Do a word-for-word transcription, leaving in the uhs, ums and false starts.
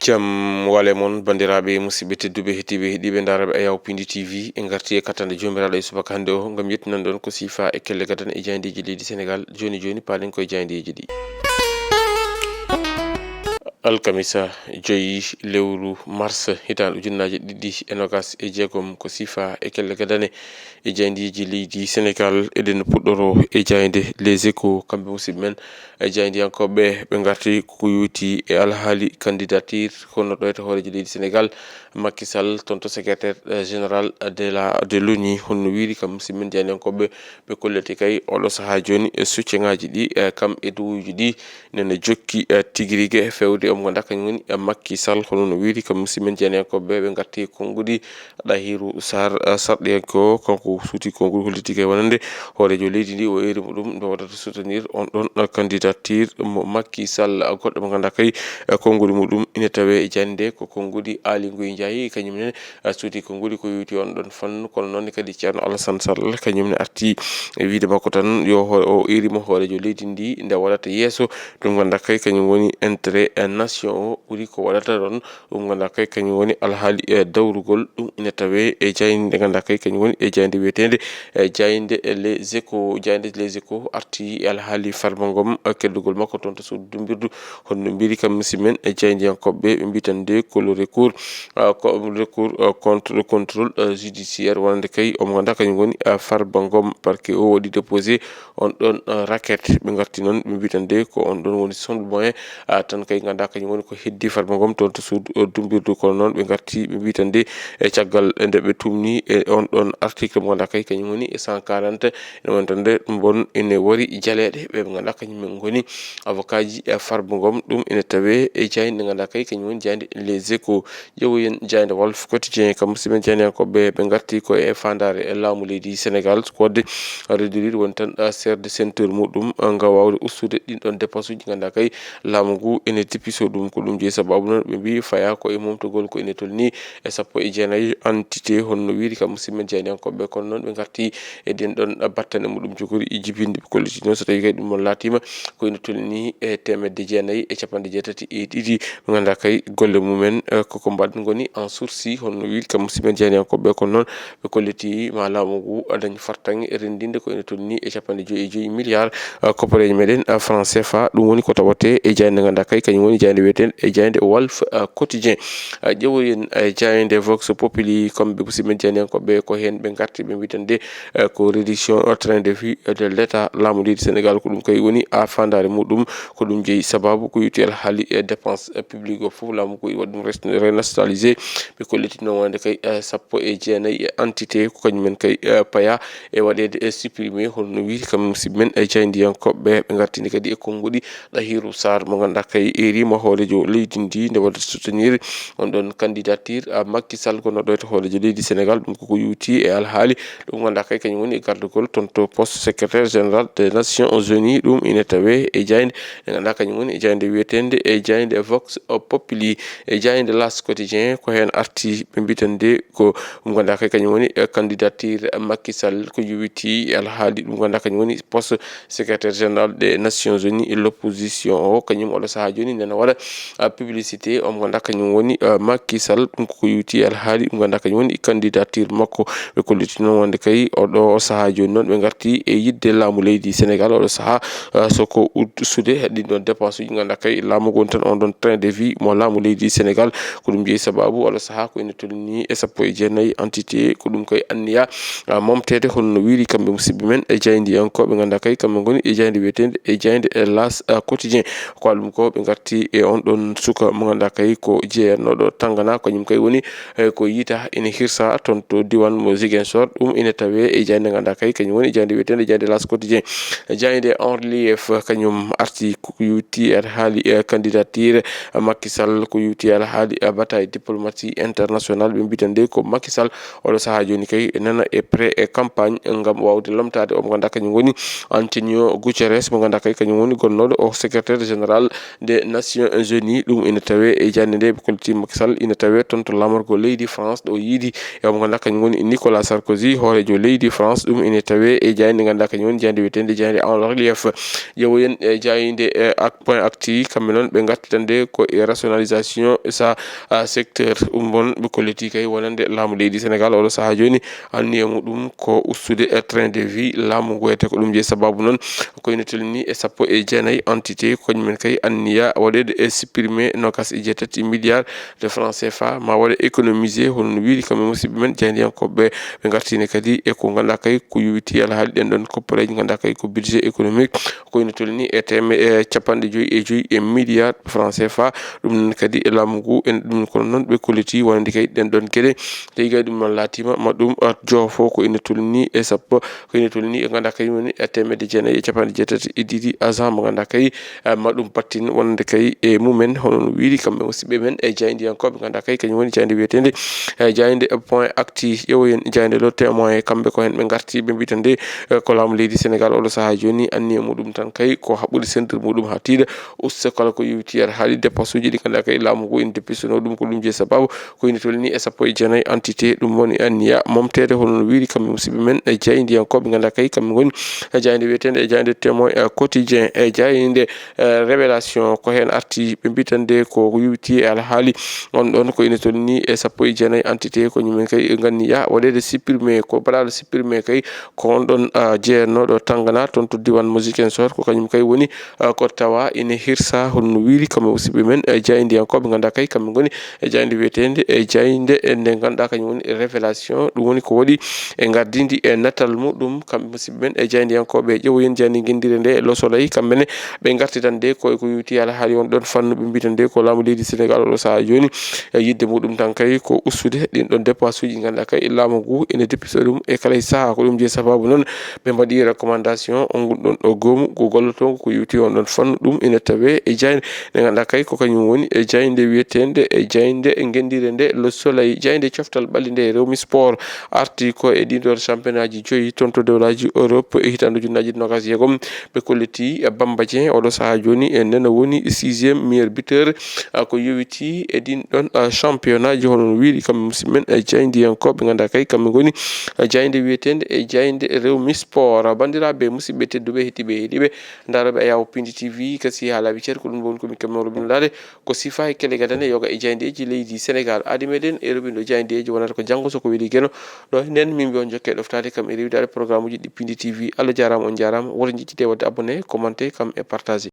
Jam wale mon, banndiraaɓe musidɓe tedduɓe, heɗiiɓe, heɗiiɓe ndaaraaɓe Ayaw Pindi T V. En ngarti e kattanɗe Joomiraaɗo e subaka hannde o, ngam yettinan ɗon ko siifa e kelle gadane e jaayndeeji leydi Senegaal. Jooni jooni, paalen koye jaayndeeji ɗi. Alkamisa joyi lewru mars, hitaande ujunnaaje ɗiɗi e nogas e jeegom, ko siifa e kelle gadane e jaayndeeji leydi Senegaal. Eɗen puɗɗoro e jaaynde Les Échos, kamɓe musidɓe men e jaayndiyankooɓe ɓe ngarti ko yowitii e alhaali candidature, kono ɗo e to hooreejo leydi Senegaal, Macky Sall, toon to secrétaire, eh, général de la, de l'ONU, honno wiiri kam musidɓe men jaayndiyankooɓe, ɓe kolliti kay oɗo sahaa jooni e soutien-ŋaaji ɗi, eh, kam e duwuuji ɗi nene jokki, eh, tigi rigi e feewde. Omo ngannduɗaa kañum woni, eh, Macky Sall, hono no wiiri kam musidɓe men jaayndiyankooɓe ɓe ngarti e konnguɗi Ɗahiru Sarr, eh, sarɗiyanke o, kanko suuti konngol, holliti kay wonande hooreejo leydi ndi o eeri mo ɗum nde waɗata soutenir on ɗon, eh, candidature mo Macky Sall. Goɗɗo mo ngannduɗaa kay, eh, konngol muɗum ina tawee e jaaynde ko konngol Aly Ngouille Ndiaye, kañum ne, eh, suuti konngol ko yowitii on ɗon fannu. Kono noon kadi Ceerno Alassane Sall kañum ne arti e wiyde makko tan yo ho-, o eeri mo hooreejo leydi ndi nde waɗata yeeso. Ɗum ngannduɗaa kay kañum woni intérêt, eh, nation o ɓuri ko waɗata ɗon. Ɗum ngannduɗaa kay kañum woni alhaali, eh, dawrugol. Ɗum ina tawee e jaaynde nde ngannduɗaa kay kañum woni e jaaynde wiyeteende, eh, jaaynde Les Échos. Jaaynde Les Échos arti e alhaali Farba Ngom, eh, keddugol makko toon to suudu dumbirdu. Hono no mbiiri kam musidɓe men e jaayndiyankooɓe, ɓe mbiyi tan nde ko le recours, ah, ko recours, ah, contre le contrôle, ah, judiciaire, wonande kay omo ngannduɗaa kañum woni, ah, Farba Ngom, parquet o waɗi déposé on ɗon, ah, requête. Ɓe ngarti noon, ɓe mbiyi tan nde ko on ɗon woni seul moyen, ah, tan kay ngannduɗaa kañum woni ko heddi Farba Ngom toon to suudu, ah, dumbirdu. Kono noon ɓe ngarti, ɓe mbiyi tan nde e caggal nde ɓe tuumni e on ɗon article mo ngannduɗaa kay kañum woni e cent quarante, ene woni tan nde ɗum ɗon ene wari jaleeɗe ɓe ɓe ngannduɗaa kañum en ngoni avocat ji, eh, Farba Ngom. Ɗum ene tawee e jaaynde nde ngannduɗaa kay kañum woni jaaynde Les Échos. Ƴeewoyen jaaynde Walf Quotidien, kam musidɓe men jaayndiyankooɓe ɓe ngarti ko e faandaare e laamu leydi Senegaal, ko waɗde redire woni tan, ah, serre de ceinture muɗum, ah, ngam waawde ustude ɗin ɗon dépense uji ngannduɗaa kay laamu ngu ene dipiso ɗum. Ko ɗum jeyi sababu noon ɓe mbiyi fayaa ko e momtugol ko ene tolni e sappo e jeenayi entité, hono no wiiri kam musidɓe men jaayndiyankooɓe. Kono noon ɓe ngarti e ɗen ɗon battane muɗum jogori e jibinde, ɓe kolliti noon so tawii kay ɗum noon laatiima ko ene tolni e teemedde jeenayi e capanɗe jeetati e ɗiɗi, ɓe ngannduɗaa kay golle mumen, eh, koko mbaɗ ngoni en sursis, hono no wiiri kam musidɓe men jaayndiyankooɓe. Kono noon ɓe kolliti ma laamu ngu dañ fartaŋŋe renndinde ko ene tolni e capanɗe joyi e joyi milliard, ah, koppareeje meɗen, ah, franc C F A. Ɗum woni ko tawatee e jaaynde nde ngannduɗaa kay kañum woni jaaynde wiyeteende e jaaynde Walf, ah, Quotidien. Ah, ƴeewoyen, eh, jaaynde Vox Populi, kamɓe musidɓe men jaayndiyankooɓe ko heen ɓe ngarti, ɓe mbiyi tan nde, eh, ko réduction, eh, train de vie, eh, de l'État, laamu leydi Senegaal ko ɗum kay woni, ah, faandaare muɗum. Ko ɗum jeyi sababu ko yowitii alhaali, eh, dépense, eh, publique o fof laamu ko waɗi ɗum rest-, renationalisé. Ɓe kolliti noon wonande kay, eh, sappo e jeenayi e entité ko kañum en kay, eh, payaa e waɗeede e supprimé, hono no wiiri kam musidɓe men e jaayndiyankooɓe ɓe ngartini kadi e konnguɗi Ɗahiru Sarr mo ngannduɗaa kay eeri mo hooreejo leydi ndi nde waɗata soutenir on ɗon candidature, ah, Macky Sall, kono ɗo e to hooreejo leydi Senegaal. Ɗum koko yowitii e alhaali ɗum ngannduɗaa kay kañum woni gardagol toon to poste secrétaire général des Nations Unies. Ɗum ina tawee e jaaynde nde ngannduɗaa kañum woni e jaaynde wiyeteende e jaaynde Vox Populi. E jaaynde L'As Quotidien ko heen arti, ɓe mbiyi tan nde ko ɗum ngannduɗaa kay kañum woni, eh, candidature Macky Sall ko yowitii e alhaali ɗum ngannduɗaa kañum woni poste secrétaire général des Nations Unies et l'opposition o, kañum oɗo sahaa jooni nana waɗa, ah, publicité. Omo ngannduɗaa kañum woni, ah, Macky Sall, ɗum koko yowitii e alhaali ɗum ngannduɗaa kañum woni candidature makko. Ɓe kolliti noon wonde kay oɗo sahaa jooni noon ɓe ngarti e yiɗde laamu leydi Senegaal oɗo sahaa, ah, soko ustude ɗin ɗon dépense uji ngannduɗaa kay laamu ngu woni tan on ɗon train de vie mo laamu leydi Senegaal. Ko ɗum jeyi sababu oɗo sahaa ko ene tolni e sappo e jeenayi entité, ko ɗum kay anniya, ah, momteede, hono no wiiri kamɓe musidɓe men e jaayndiyankooɓe ngannduɗaa kay kamɓe ngoni e jaaynde wiyeteende e jaaynde, eh, L'As, ah, Quotidien. Ko ɗum ko ɓe ngarti e on ɗon suka mo ngannduɗaa kay ko jeyannoɗo Tangana, kañum kay woni, eh, ko yiita ene hirsa toon to diiwaan mo Ziguinchor. Ɗum ene tawee e jaaynde ngannduɗaa kay kañum woni jaaynde wiyeteende jaaynde L'As Quotidien. Jaaynde En Relief kañum arti ko yowitii e alhaali, eh, candidature Macky Sall, ko yowitii e alhaali, eh, bataille diplomatie internationale. Ɓe mbiyi tan nde ko Macky Sall oɗo sahaa jooni kay nana e pré e campagne ngam waawde lomtaade omo ngannduɗaa kañum woni Antonio Guterres mo ngannduɗaa kay kañum woni gonnooɗo o secrétaire général des Nations Jeunes, ɗum ina tawee e jaaynde nde ɓe kolliti Macky Sall, ina tawee toon to laamorgo leydi France, ɗo yiidi e mo ngannduɗaa kañum woni Nicolas Sarkozy, hooreejo leydi France. Ɗum ina tawee e jaaynde ngannduɗaa kañum woni jaaynde wiyeteende jaaynde En Relief. Ƴeewoyen e jaaynde, e, ak-, Point Actu, kamɓe noon ɓe ngarti tan nde ko e rationalisation sa, a, secteur. Ɗum noon ɓe kolliti kay wonande laamu leydi Sénégal oɗo sahaa jooni, anniya muɗum ko ustude, e, train de vie laamu ngu. Wiyetee ko ɗum jeyi sababu noon ko ina tolni e sappo e jeenayi entité ko kañumen kay anniya waɗeede e supprimer noogaas e jeetati milliards de francs C F A ma waɗe économiser, hono no wiiri kamɓe musidɓe men jaayndiyankooɓe ɓe. Ɓe ngartini kadi e ko ngannduɗaa kay ko yowiti alhaali ɗen ɗon koppareeji ngannduɗaa kay ko budget économique ko ina tolni e teme-, e capanɗe joyi e joyi e milliards francs C F A. Ɗum noon kadi e laamu ngu en ɗum kono noon ɓe kolliti wonande kay ɗen ɗon geɗe. Tawi kay ɗum noon laatiima ma ɗum, a, joofo ko ina tolni e sappo, ko ina tolni e ngannduɗaa kay woni e teemedde jeenayi e capanɗe jeetati e ɗiɗi agent mo ngannduɗaa kay, a, ma ɗum battin wonande kay e mumen, hono no wiiri kamɓe musidɓe men e jaayndiyankooɓe ngannduɗaa kay kañum woni jaaynde wiyeteende, e, jaaynde Point Actu. Ƴeewoyen jaaynde Le Témoin, kamɓe ko heen ɓe ngarti, ɓe mbiyi tan nde, e, ko laamu leydi Sénégal oɗo sahaa jooni anniya muɗum tan kay ko haɓɓude sentir muɗum haa tiiɗa, usta kala ko yowiti alhaali dépense uji ɗi ngannduɗaa kay laamu ngu ina deppisunoo ɗum. Ko ɗum jeyi sababu ko ina tolni e sappo e jeenayi entité, ɗum woni anniya momteede, hono no wiiri kamɓe musidɓe men e jaayndiyankooɓe ngannduɗaa kay kamɓe ngoni e jaaynde wiyeteende e jaaynde Témoin, e, Quotidien, e jaaynde, e, Révélation. Ko heen arti, ɓe mbiyi tan nde ko yowiti e alhaali on ɗon ko ina tolni e sappo e jeenayi entité ko ñumen kay nganniya waɗeede supprimer, ko baɗaaɗo supprimer kay ko on ɗon, a, jeeyatnooɗo Tangana toon to diiwaan mo Ziguinchor, ko kañum kay woni, a, ko tawa ina hirsa, hono no wiiri kamɓe musidɓe men, e, jaayndiyankooɓe ngannduɗaa kay kamɓe ngoni e jaaynde wiyeteende e jaaynde, e, nde ngannduɗaa kañum woni Révélation. Ɗum woni ko waɗi e ngardiindi e natal muɗum kamɓe musidɓe men e jaayndiyankooɓe. Ƴeewoyen jaaynde ngenndire nde Le Soleil, kamɓe ne ɓe ngarti tan nde ko e ko yowiti alhaali on ɗon fannu, ɓe mbiyi tan nde ko laamu leydi Sénégal oɗo sahaa jooni, e, yiɗde muɗum tan kay ko ustude ɗin ɗon dépense uji ngannduɗaa kay laamu ngu ene deppiso ɗum e kala e sahaa. Ko ɗum jeyi sababu noon ɓe mbaɗi recommandation on ngun ɗon o goomu ko gollotongo ko yowiti on ɗon fannu. Ɗum ina tawee e jaaynde nde ngannduɗaa kay ko kañum woni e jaaynde wiyeteende e jaaynde ngenndire nde Le Soleil. Jaaynde coftal ɓalli nde Rewmi Sport arti ko e ɗin ɗon championnat ji joyi toon to dowlaaji Europe e hitaande ujunnaaji ɗiɗi noogaas e jeegom. Ɓe kolliti e Bamba Dieng oɗo sahaa jooni e nena woni sixième meilleur buteur, a, ko yowiti e ɗin ɗon, a, championnat ji, hono no wiiri kamɓe musidɓe men e jaayndiyankooɓe ngannduɗaa kay kamɓe ngoni, a, jaaynde wiyeteende e jaaynde Rewmi Sport. Banndiraaɓe musidɓe tedduɓe heɗiiɓe heɗiiɓe ndarooɓe Ayaw Pindi T V, kasi haa laabi ceer, ko ɗum woni ko min keɓnoo roɓindaade ko sifa e kele gadane yoga e jaayndeeji leydi Sénégal. Aadi meɗen e roɓindo jaayndeeji wonata ko janngo so ko weli Geno. Ɗo e nden min mbiyon jokke ɗoftaade kam e rewidaade programme uji ɗi Pindi T V. Allah jaaraama, on jaaraama. Woto njiccite waɗde abonné, commenté kam e partagé.